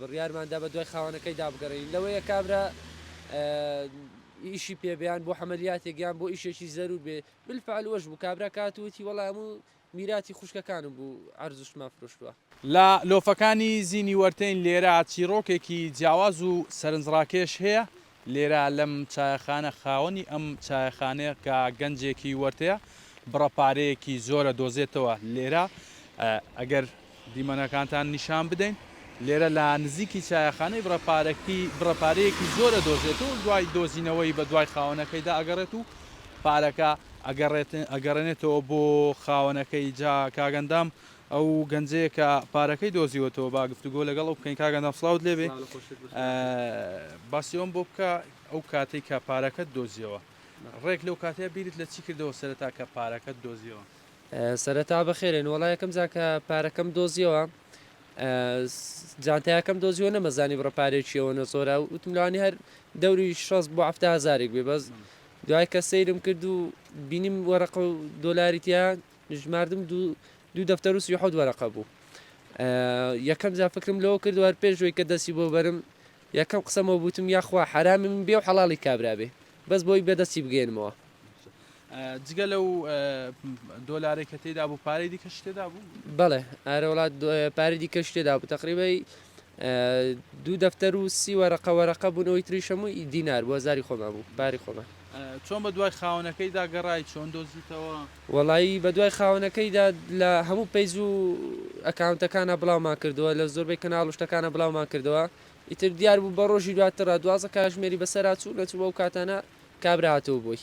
بڕیارمان دا بە دوای خاوەنەکەیدا بگەڕێین لەوەیە کابرا ئیشی پێ بێ یان بۆ حەمەلیاتێک یان بۆ ئیشێکی زەرور بێ بالفعل وەش بوو کابرا کات وتی وەڵا هەموو میراتی خوشکەکانم بوو عەرزشمان فرۆشتووە. لە لۆفەکانی زینی وەرتەین لێرە چیڕۆکێکی جیاواز و سەرنجڕاکێش هەیە، لێرە لەم چایەخانە خاوەنی ئەم چایەخانەیە کە گەنجێکی وەرتەیە بڕە پارەیەکی زۆرە دۆزێتەوە لێرە ئەگەر دیمەنەکانتان نیشان بدەین لێرە لە نزیکی چایەخانەی بڕە پارەکی بڕە پارەیەکی زۆرە دۆزێتەوە دوای دۆزینەوەی بە دوای خاوەنەکەیدا ئەگەڕێت و پارەکە ئەگەڕێت ئەگەڕێنێتەوە بۆ خاوەنەکەی جا کاک ئەندام ئەو گەنجەیە کە پارەکەی دۆزیوەتەوە با گفتوگۆ لەگەڵ ئەو بکەین کاک ئەندام سڵاوت لێبێ باسی ئەوم بۆ بکە ئەو کاتەی کە پارەکەت دۆزیەوە ڕێک لەو کاتەیە بیرت لە چی کردەوە سەرەتا کە پارەکەت دۆزیەوە؟ سەرەتا بەخێرێن وەڵا یەکەم جار کە پارەکەم دۆزیەوە جانتایەکەم دۆزیەوە نەمەزانی بڕە پارێکی ئەوەنە زۆرە وتم لەوانی هەر دەوری 60 بۆ 70 هەزارێک بێ بەس دوای کە سەیرم کرد و بینیم وەرەقە و دۆلاری تیا ژماردم دوو دوو دەفتەر و 37 وەرەقە بوو یەکەم جار فکرم لەوە کرد و هەر پێش وەی کە دەستی بۆ بەرم یەکەم قسەمەوە بوتم یاخوا حەرامی من بێ و حەڵاڵی کابرا بێ بەس بۆی بەدەستی بگەیەنمەوە. جگە لەو دۆلارەی کە تێدا بوو پارەی دیکەش تێدا بوو؟ بەڵێ ئارەوەڵا پارەی دیکەش تێدا بوو تەقریبەی دوو دەفتەر و سی وەرەقە وەرەقە بوون ئەوی تریش هەمووی دینار بوو هەزاری خۆمان بوو پارەی خۆمان. چۆن بە دوای خاوەنەکەیدا گەڕای چۆن دۆزیتەوە؟ وەڵایی بە دوای خاوەنەکەیدا لە هەموو پەیج و ئەکاونتەکانا بڵاومان کردەوە لە زۆربەی کەناڵ و شتەکانا بڵاومان کردەوە ئیتر دیار بوو بە ڕۆژی دواترا 12 کاژمێری بەسەرا چوو نەچوو ئەو کاتانە کابرا هاتەوە بۆی.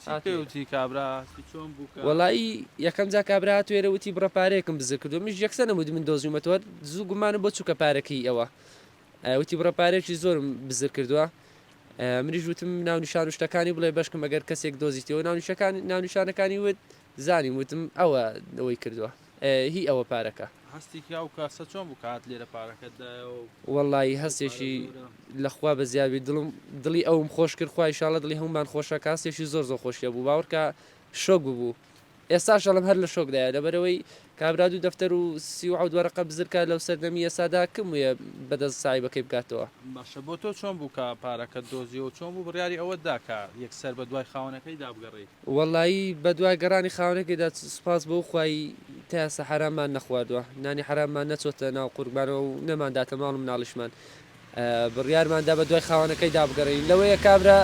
چی پێ وتی کابرا هەستی چۆن بوو کە. وەڵایی یەکەم جار کابرا هاتووە ئێرە وتی بڕە پارەیەکم بزر کردووە منیش یەکسەر نەموت من دۆزیومەتەوە زوو گومانم بۆ چوو کە پارەکە هی ئەوە وتی بڕە پارەیەکی زۆرم بزر کردووە منیش وتم ناونیشان و شتەکانی بڵێ بەشکم ئەگەر کەسێک دۆزیتەوە ناونیشەکان ناونیشانەکانی وت زانیم وتم ئەوە ئەوەی کردووە هی ئەوە پارەکە. هەستی کرا و کاسە چۆن بوو کە هات لێرە پارەکەت دایەوە و وەڵایی هەستێکی لە خوا بەزیاد بی دڵم دڵی ئەوم خۆش کرد خوا ئیشاڵە دڵی هەموومان خۆشە کە هەستێکی زۆر زۆر خۆشی هەبوو باوەڕکە شۆک ببوو ئێستاش ئەڵێم هەر لە شۆکدایە لەبەرئەوەی کابرا دوو دەفتەر و 37 وەرەقە بزرکە لەو سەردەمی ئێستادا کم ویە بەدەست ساحیبەکەی بگاتەوە. باشە بۆ تۆ چۆن بوو کە پارەکەت دۆزیەوە چۆن بوو بڕیاری ئەوەت دا کە یەکسەر بە دوای خاوەنەکەیدا بگەڕێی؟ وەڵایی بەدوای گەڕانی خاوەنەکەیدا سوپاس بۆ خوای تا ئێستا حەراممان نەخواردوە نانی حەراممان نەچۆتە ناو قورگمانەوە و نەمانداتە ماڵ و مناڵیشمان بڕیارمان دا بەدوای خاوەنەکەیدا بگەڕێین لەوەیە کابرا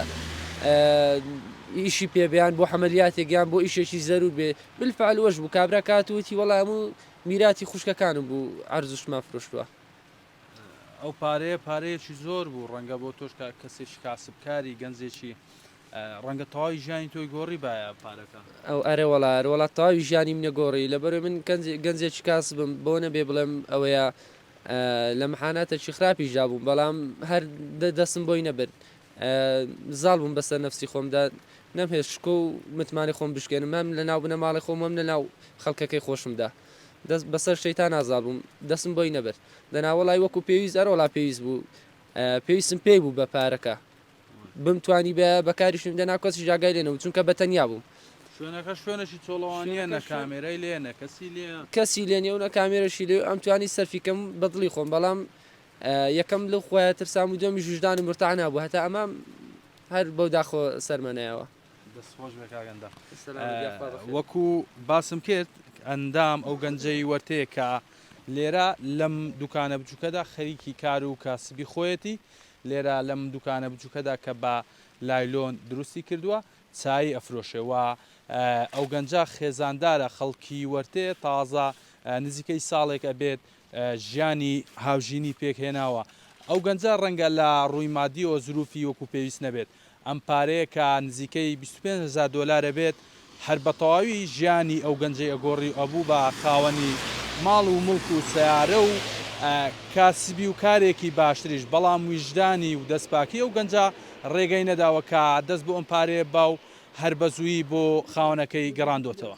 ئیشی پێ بێ یان بۆ حەمەلیاتێک یان بۆ ئیشێکی زەرور بێ بالفعل وەش بوو کابرا کات وتی وەڵا هەموو میراتی خوشکەکانم بوو عەرزشمان فرۆشتووە. ئەو پارەیە پارەیەکی زۆر بوو ڕەنگە بۆ تۆش کە کەسێکی کاسبکاری گەنجێکی ڕەنگە تەواوی ژیانی تۆی گۆڕی بایە پارەکە. ئەو ئەرێ وەڵا ئەرێ وەڵا تەواوی ژیانی منە گۆڕی لەبەرئەوەی من گەنجێکی کاسبم بۆ نەبێ بڵێم ئەوەیە لە محاناتێکی خراپیشدا بووم بەڵام هەر دەستم بۆی نەبرد زاڵ بووم بەسەر نەفسی خۆمدا نەمهێشت شکۆ و متمانەی خۆم بشکێنم هەم لە ناو بنەماڵەی خۆم هەم لە ناو خەڵکەکەی خۆشمدا دەست بەسەر شەیتانا زاڵ بووم دەستم بۆی نەبرد دەنا وەڵای وەکو پێویست ئەرەوەڵا پێویست بوو پێویستم پێی بوو بە پارەکە بمتوانیبایە بەکاریشم دەنا کەسیش ئاگای لێ نەبوو چونکە بە تەنیا بووم. شوێنەکە شوێنێکی چۆڵەوانیە نە کامێرای لێیە نە کەسی لێیە. کەسی لێ نیە و نە کامێرەشی لێ ئەمتوانی سەرفی کەم بە دڵی خۆم بەڵام یەکەم لەو خوایە ترسام و دووەمیش ویژدانم مرتاح نابوو هەتا ئەمە هەر بەو داخەوە سەرمەنایەوە. دەست خۆش بێ کاک ئەندام. وەکو باسم کرد ئەندام ئەو گەنجەی وەرتەیە کە لێرە لەم دوکانە بچووکەدا خەریکی کار و کاسبی خۆیەتی لێرە لەم دوکانە بچوکەدا کە بە لایلۆن دروستی کردووە چایی ئەفرۆشێ و ئەو گەنجە خێزاندارە خەڵکی وەرتێ تازە نزیکەی ساڵێک ئەبێت ژیانی هاوژینی پێکهێناوە ئەو گەنجە ڕەنگە لە ڕووی مادیەوە زروفی وەکو پێویست نەبێت ئەم پارەیە کە نزیکەی 25 هەزار دۆلار ئەبێت هەر بە تەواوی ژیانی ئەو گەنجەی ئەگۆڕی و ئەبوو بە خاوەنی ماڵ و موڵک و سەیارە و کاسبی و کارێکی باشتریش، بەڵام ویژدانی و دەستپاکی ئەو گەنجە ڕێگەی نەداوە کە دەست بۆ ئەم پارەیە ببا و هەر بە زوویی بۆ خاوەنەکەی گەڕاندۆتەوە.